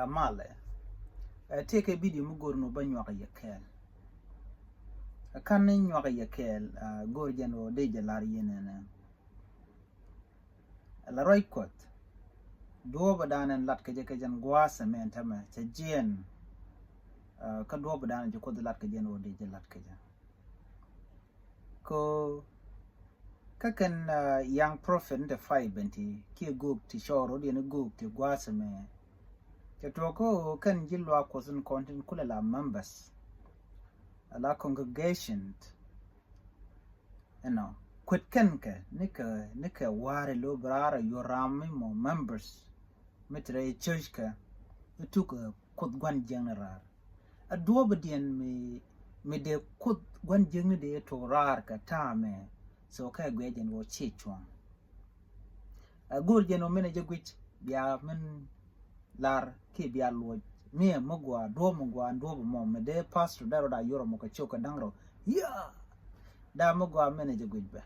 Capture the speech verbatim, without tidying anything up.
Malɛ, ɛ, tëëkɛ bidio mi go̱r ni wä bä nyuak yɛ kɛɛl. Ɛ, kan ni nyuak yɛ kɛɛl, ɛ, go̱r jɛn wä dee jɛ lar yɛn ɛnɛ. Ɛ, la ruac Kuɔth, duɔ̱ɔ̱p ɛ da̱a̱n ɛn lat kɛ jɛ kɛ jɛn gua̱a̱th ɛmɛ ɛn täämɛ cɛ jiɛn. Ɛ, kä duɔ̱ɔ̱p ɛ da̱a̱n jɛ Kuoth lat kɛ jɛn wä dee jɛ lat kɛ jɛ. Ko kä kɛn, ɛ, young prophet ni te five benti kiɛ gok ti cɔr wä diɛn gok ti gua̱a̱th ɛmɛ. Cɛ tuɔk kä kɛn ji̱ luaak Kuɔth in kɔn tin kulɛ la members, ala congregation. Ɛnɔ kuet kɛn kɛ ni kɛ ni kɛ wa̱a̱ri lo bi raar a yuɔr ram mi mɔ members mi te rɛy church kɛ. Ituk, ɛ, Kuoth gua̱n jiäkni raar. A duɔ̱ɔ̱p diɛn mi, mi dee Kuoth gua̱n jiäkni dee tok raar kɛ ta̱a̱mɛ. So kɛ guiɛ jɛn wä ci cuɔ̱ŋ. A go̱r jɛn wä min a jɛ guic bia min lar ki bia luɔc. Mi mi gua duɔ̱ɔ̱p mi gua duɔ̱ɔ̱p mɔ mi dee pastor dee rɔ da yurɔ mɔ kɛ cok kɛ da̱ŋ rɔ. Ya da mi gua min a jɛ guic bɛ.